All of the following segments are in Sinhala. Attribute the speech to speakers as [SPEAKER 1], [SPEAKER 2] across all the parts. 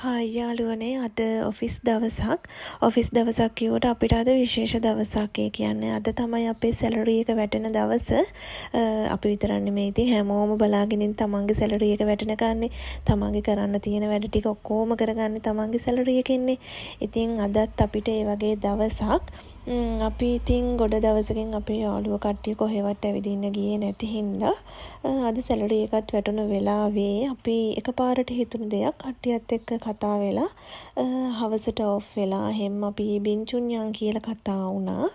[SPEAKER 1] හායි යාළුවනේ, අද ඔෆිස් දවසක්. ඔෆිස් දවසක් කිව්වට අපිට අද විශේෂ දවසක්. ඒ කියන්නේ අද තමයි අපේ සැලරි එක වැටෙන දවස. අපි විතරක් නෙමෙයි, ඉතින් හැමෝම බලාගෙන ඉන්නේ තමන්ගේ සැලරි එක වැටෙනකන්නේ. තමන්ගේ කරන්න තියෙන වැඩ ටික ඔක්කොම කරගන්නේ තමන්ගේ සැලරි එකෙන්නේ. ඉතින් අදත් අපිට ඒ වගේ දවසක්. අපි ඉතින් ගොඩ දවසකින් අපේ යාළුවෝ කට්ටිය කොහෙවත් ඇවිදින්න ගියේ නැති හින්දා, අද සැලරි එකත් වැටුණ වෙලාවේ අපි එකපාරට හිතුණු දෙයක්, කට්ටියත් එක්ක කතා වෙලා හවසට ඔෆ් වෙලා එහෙම අපි බින්චුන් යන් කියලා කතා වුණා.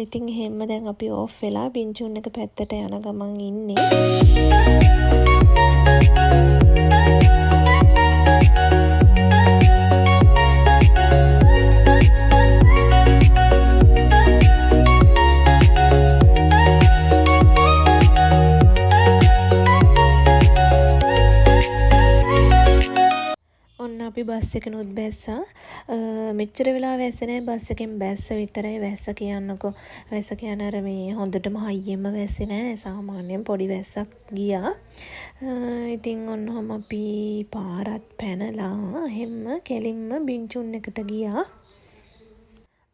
[SPEAKER 1] ඉතින් එහෙම්ම දැන් අපි ඔෆ් වෙලා බින්චුන් එක පැත්තට යන ගමන් ඉන්නේ. ඔන්න අපි බස් එකෙනුත් බැස්සා. මෙච්චර වෙලා වැස්සේ නෑ. බස් එකෙන් බැස්ස විතරයි වැස්ස කියන්නකෝ. වැස්ස කියන්නේ අර මේ හොඳටම හයියෙන්ම වැස්සේ නෑ. සාමාන්‍යයෙන් පොඩි වැස්සක් ගියා. ඉතින් ඔන්න ඔහොම අපි පාරත් පැනලා එහෙම්ම කෙලින්ම බින්චුන් එකට ගියා.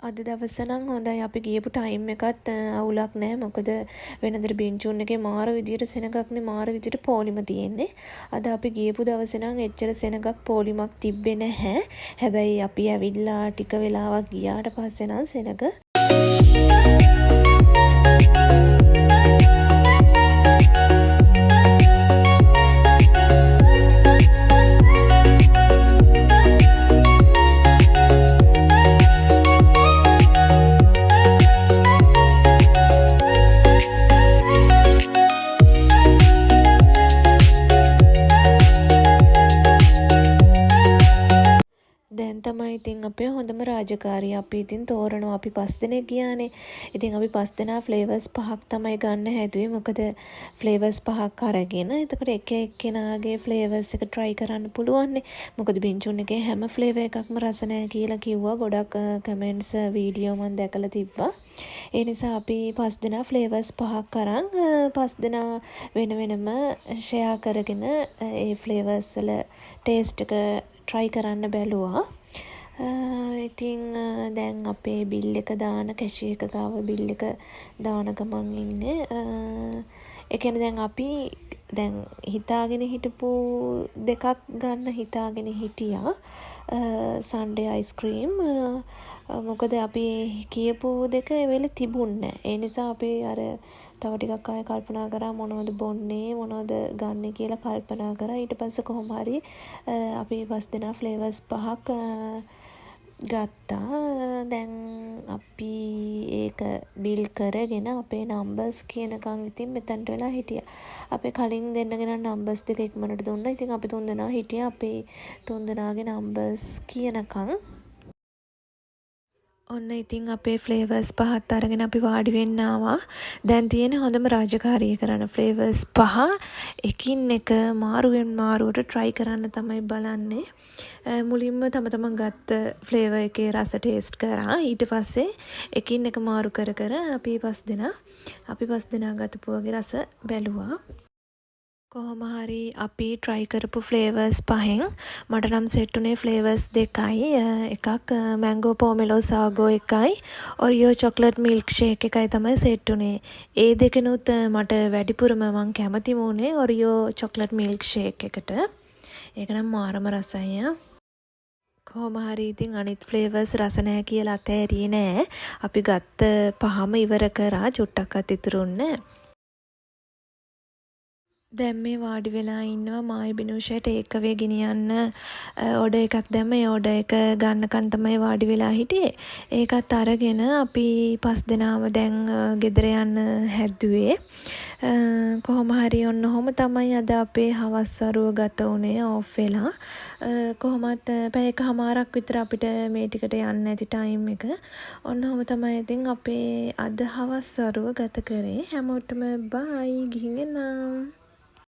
[SPEAKER 1] අද දවස නම් හොඳයි, අපි ගියපු ටයිම් එකත් අවුලක් නෑ. මොකද වෙනදට බින්චුන් එකේ මාර විදියට සෙනගක්නේ, මාර විදියට පොලිම තියෙන්නේ. අද අපි ගියපු දවසේ නම් එච්චර සෙනගක් පොලිමක් තිබ්බේ නැහැ. හැබැයි අපි ඇවිල්ලා ටික වෙලාවක් ගියාට පස්සේ නම් සෙනග. දැන් තමයි ඉතින් අපේ හොඳම රාජකාරිය. අපි ඉතින් තෝරනවා. අපි පස් දෙනෙක් ගියානේ. ඉතින් අපි පස් දෙනා ෆ්ලේවර්ස් පහක් තමයි ගන්න හැදුවේ. මොකද ෆ්ලේවර්ස් පහක් අරගෙන එතකොට එක එක්කෙනාගේ ෆ්ලේවර්ස් එක ට්‍රයි කරන්න පුළුවන්නේ. මොකද බින්චුන් එකේ හැම ෆ්ලේවර් එකක්ම රස නෑ කියලා කිව්වා. ගොඩක් කමෙන්ට්ස් වීඩියෝ මං දැකලා තිබ්බා. ඒ නිසා අපි පස් දෙනා ෆ්ලේවර්ස් පහක් අරන් පස් දෙනා වෙන වෙනම ෂෙයා කරගෙන ඒ ෆ්ලේවර්ස් වල ටේස්ට් එක ට්‍රයි කරන්න බැලුවා. ඉතින් දැන් අපේ බිල් එක දාන කැෂියර් එක ගාව බිල් එක දාන ගමන් ඉන්නේ. ඒ කියන්නේ දැන් අපි දැන් හිතාගෙන හිටපු දෙකක් ගන්න හිතාගෙන හිටියා. සන්ඩේ අයිස්ක්‍රීම්. මොකද අපි කියපු දෙක ඒ වෙලේ තිබුන්නේ නෑ. ඒ නිසා අපි අර තව ටිකක් ආයෙ කල්පනා කරා මොනවද බොන්නේ, මොනවද ගන්නෙ කියලා කල්පනා කරා. ඊට පස්සේ කොහොම හරි අපි පස් දෙනා ෆ්ලේවර්ස් පහක් ගත්තා. දැන් අපි ඒක බිල් කරගෙන අපේ නම්බර්ස් කියනකන් ඉතින් මෙතනට වෙලා හිටියා. අපේ කලින් දෙන්නගේ නම් නම්බර්ස් දෙක ඉක්මනට දුන්නා. ඉතින් අපි තුන්දෙනා හිටියා අපේ තුන්දෙනාගේ නම්බර්ස් කියනකන්. ඔන්න ඉතින් අපේ ෆ්ලේවර්ස් පහත් අරගෙන අපි වාඩි වෙන්න ආවා. දැන් තියෙන්නේ හොඳම රාජකාරිය කරන්න. ෆ්ලේවර්ස් පහ එකින් එක මාරුවෙන් මාරුවට ට්‍රයි කරන්න තමයි බලන්නේ. මුලින්ම තම තමන් ගත්ත ෆ්ලේවර් එකේ රස ටේස්ට් කරා. ඊට පස්සේ එකින් එක මාරු කර කර අපි පස් දෙනා ගතපු වගේ රස බැලුවා. කොහොම හරි අපි ට්‍රයි කරපු ෆ්ලේවර්ස් පහෙන් මට නම් සෙට් වුණේ ෆ්ලේවර්ස් දෙකයි. එකක් මැංගෝ පෝමෙලෝ සාගෝ එකයි ඔරියෝ චොක්ලට් මිල්ක් ෂේක් එකයි තමයි සෙට් වුණේ. ඒ දෙකෙනුත් මට වැඩිපුරම මං කැමතිම වුණේ ඔරියෝ චොක්ලට් මිල්ක් ෂේක් එකට. ඒක නම් මාරම රසයි ඈ. කොහොම හරි ඉතින් අනිත් ෆ්ලේවර්ස් රස නෑ කියලා අතෑරියේ නෑ. අපි ගත්ත පහම ඉවර කරා, චුට්ටක්වත් ඉතුරු වුණේ නෑ. දැන් මේ වාඩි වෙලා ඉන්නවා මායි බිනුෂයි ටේක් අවේ ගෙනියන්න ඕඩර් එකක් දැම්ම. ඒ ඕඩර් එක ගන්නකන් තමයි වාඩි වෙලා හිටියේ. ඒකත් අරගෙන අපි පස් දෙනාම දැන් ගෙදර යන්න හැදුවේ. කොහොම හරි ඔන්න ඔහොම තමයි අද අපේ හවස් වරුව ගත වුණේ ඕෆ් වෙලා. කොහොමත් පැය එකහමාරක් විතර අපිට මේ ටිකට යන්න ඇති ටයිම් එක. ඔන්න ඔහොම තමයි ඉතින් අපේ අද හවස් වරුව ගත කරේ. හැමෝටම බයි, ගිහින් එන්නම්.